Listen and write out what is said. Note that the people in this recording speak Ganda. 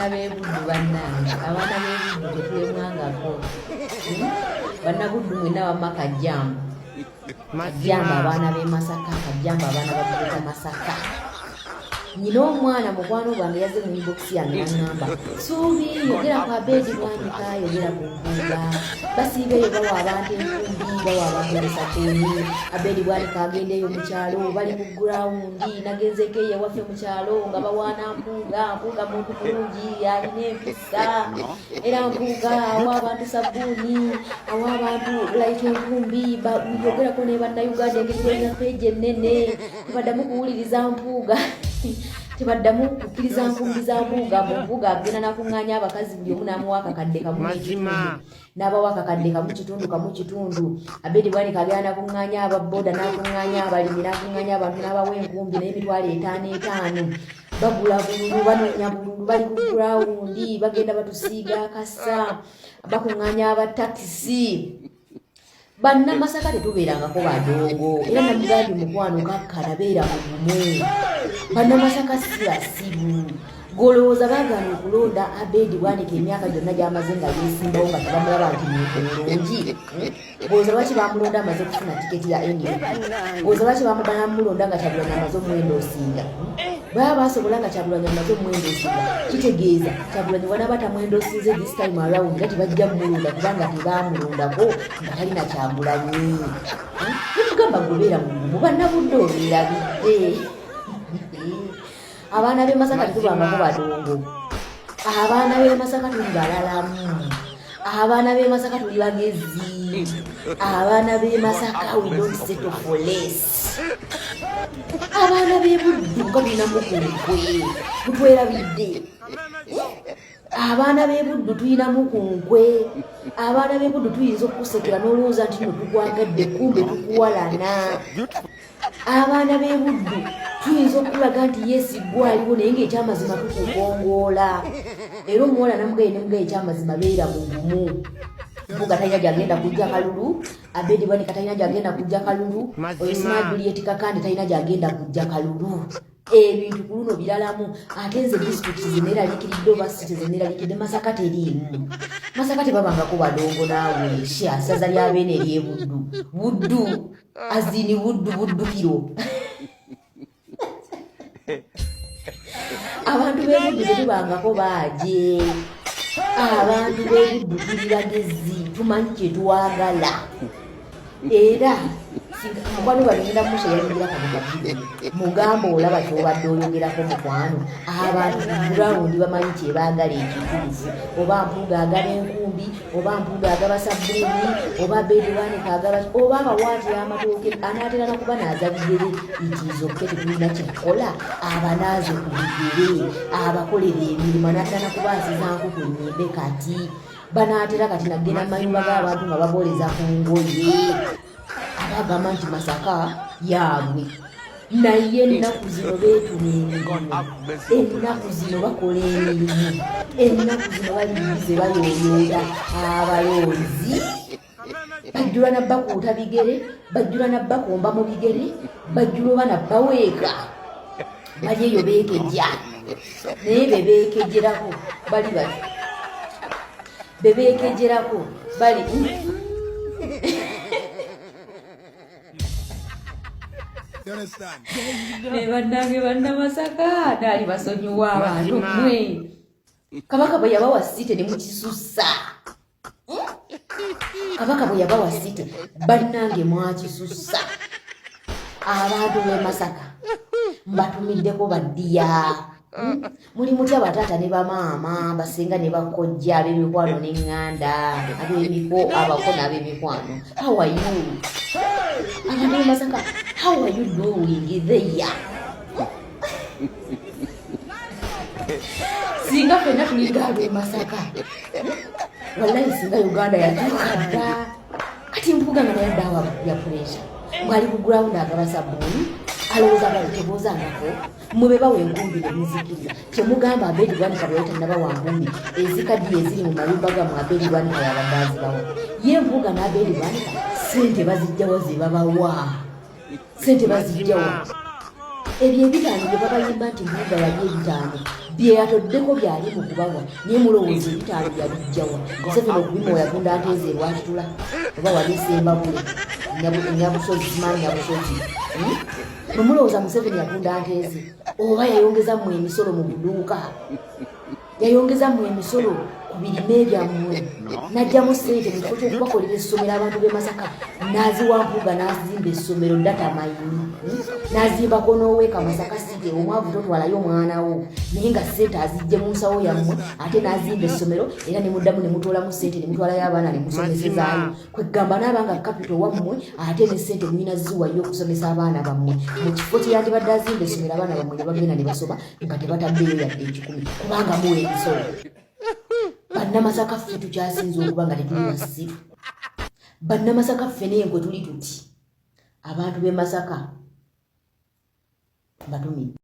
B'ebuddu bannange, abaana b'ebuddu tetulemwangako. Bannabuddu mwenna wamma kajjambo, kajjambo abaana b'e Masaka, kajjambo abaana ba Greater Masaka. Nyina omwana mukwano gwange yazze mu inbox yange naŋŋamba, "Suubi, yogera ku Abeedi Bwanika, yogera ku Mpuuga. Basiiba eyo bawa abantu enkumbi, bawa abantu obusapuuni. Abeedi Bwanika agenda eyo mu kyalo, bali ku ground. Nagenzeeko eyo ewaffe mu kyalo nga bawaana Mpuuga. Mpuuga muntu mulungi, alina empisa, era Mpuuga awa abantu sabbuuni, awa abantu like enkumbi. Yogerako ne Bannayuganda engeri gyolina page ennene, tebaddamu kuwuliriza Mpuuga, tebaddamu kukkiriza nkumbi za Mpuuga. Mu Mpuuga agenda nakuŋŋaanya abakazi, buli omu n'amuwa akakadde kamu n'ekitundu, n'abawa akakadde kamu kitundu, kamu kitundu. Abedi Bwanika agenda nakuŋŋaanya ababoda, n'akuŋŋaanya abalimi, n'akuŋŋaanya abantu, n'abawa enkumbi n'emitwalo 5 etaano. Bagula bululu, banoonya bululu, bali ku ground, bagenda batusiiga akasa, bakuŋŋaanya abatakisi. Bannamasaka tetubeerangako badongo." Era namugambye, "Mukwano, kakkana, beera mugumu. Bannamasaka si basibu. Golowooza baagaana okulonda Abedi Bwanika emyaka gyonna gy'amaze nga yeesimbawo nga tebamulaba nti muntu mulungi? Golowooza lwaki bamulonda amaze kufuna tiketi ya NUP? Golowooza lwaki bamulonda nga Kyagulanyi amaze omuwendo osinga? Baba basobola nga Kyagulanyi amaze omuwendo osinga, kitegeeza Kyagulanyi wanaaba tamwendo osinze this time around nga tebajja mumulonda, kubanga tebamulondako nga talina Kyagulanyi." Nemugamba, "Gobeera mugumu, bannabudde obeerabidde. Abaana b'e Masaka tetubangako badongo. Abaana b'e Masaka tuli balalamu. Abaana b'e Masaka tuli bagezi. Abaana b'e Masaka, we don't settle for less. Abaana b'e Buddu nga tulinamu ku nkwe, mutwerabidde. Abaana b'e Buddu tulinamu ku nkwe. Abaana b'e Buddu tuyinza okukusekera n'olowooza nti nno tukwagadde, kumbe tukuwalana. Abaana b'e Buddu tuyinza okulaga nti yesigwa aliwo, naye nga ekyamazima tukukongoola." Era omuwala namugaye, nemugaye, "Ekyamazima beera mugumu. Mpuga talina gyagenda kujja kalulu. Abedi Bwanika talina gyagenda kujja kalulu. Oyo Sima Juliet Kakande talina gyagenda kujja kalulu. Ebintu ku luno biralamu. Ate nze disitulikiti zeneeraliikiridde oba city zeneeraliikiridde, Masaka teriimu. Masaka tebabangako badongo naawe. Sha ssaza lyabeene eryebuddu, Buddu azini, Buddu buddukiro. Abantu b'ebuddu tetubangako baaje. Abantu b'ebuddu tuli bagezi, tumanyi kyetwagala. Era mukwano gwange ngenda musharingira kano ka video, mugamba, olaba kyobadde oyogerako, mukwano, abantu ku ground bamanyi kyebaagala ekituufu. Oba Mpuuga agaba enkumbi, oba Mpuuga agaba sabbuuni, oba Bedi Bwanika agaba, oba abawaatira amatooke, anaatera nakubanaaza bigere, itiizokke tetulina kyakukola. Abanaaze ku bigere, abakolera emirimu, anaatera nakubaasiza nkuku nyimbe. Kati banaatera kati nagenda mayumba g'abantu nga babooleza ku ngoye. Abagamba nti Masaka yaabwe, naye ennaku zino beetuma emirimu, ennaku zino bakola emirimu, ennaku zino bali busy bayooyoota abalonzi. Bajjula nabbakuuta bigere, bajjula nabbakomba mu bigere, bajjula oba nabbaweeka. Bali eyo beekejja, naye bebeekejerako bali bati, bebeekejerako bali." You understand? Ne bannange Bannamasaka, naali basonyiwa abantu mmwe. Kabaka bwe yabawa city ne mukisusa. Kabaka bwe yabawa city, bannange, mwakisusa. Abantu b'e Masaka mbatumiddeko baddiya. Muli mutya bataata ne bamaama, basenga ne bakojja, ab'emikwano n'eŋŋanda, ab'emiko, abako n'ab'emikwano? How are you, abantu b'e Masaka? How are you doing there? Singa ffenna tulinga ab'e Masaka, wallahi singa Uganda yatuuka dda. Kati Mpuga nga naye addawa ya pressure ng'ali ku ground agaba sabbuuni, alowooza abantu teboozangako. Mmwe be bawa enkumbi ne muzikiriza. Kyemugamba, Abedi Bwanika bwe yali tannabawa nkumbi ezikaddiye eziri mu mayumba gammwe, Abedi Bwanika yabadde azibawa? Ye Mpuuga n'Abedi Bwanika sente bazijjawa ze babawa? Sente bazijjawa? Ebyo ebitaano bye babayimba nti Mpuuga yali ebitaano. Byeyatoddeko byali mu kubawa, naye mulowooza ebitaano yabijjawa? Museveni okubimuwa yatunda nteeze erwakitula oba wali esembabule enyabusozi, simanyi nyabusozi. Mwe mulowooza Museveni yatunda nteeze oba yayongeza mmwe emisolo mu buduuka, yayongeza mmwe emisolo ku birime byammwe, n'aggyamu ssente mu kifo ky'okubakolera essomero abantu b'e Masaka, n'aziwa Mpuuga n'azimba essomero data mayini, N'azimbako n'oweeka Masaka City. Omwavu totwalayo omwana wo, naye nga ssente azijje mu nsawo yammwe, ate n'azimba essomero era ne muddamu ne mutoolamu ssente ne mutwalayo abaana ne musomesezaayo. Kwegamba naaba nga capital wammwe, ate ne ssente mulina ziwayo okusomesa abaana bammwe. Mu kifo kye yandibadde azimba essomero, abaana bammwe ne bagenda ne basoma nga tebataddeyo yadde 100, kubanga muwa emisolo. Bannamasaka ffe tukyasinza okuba nga tetuli basiru. Bannamasaka ffe n'enkwe tuli tuti. Abantu b'e Masaka batumidde.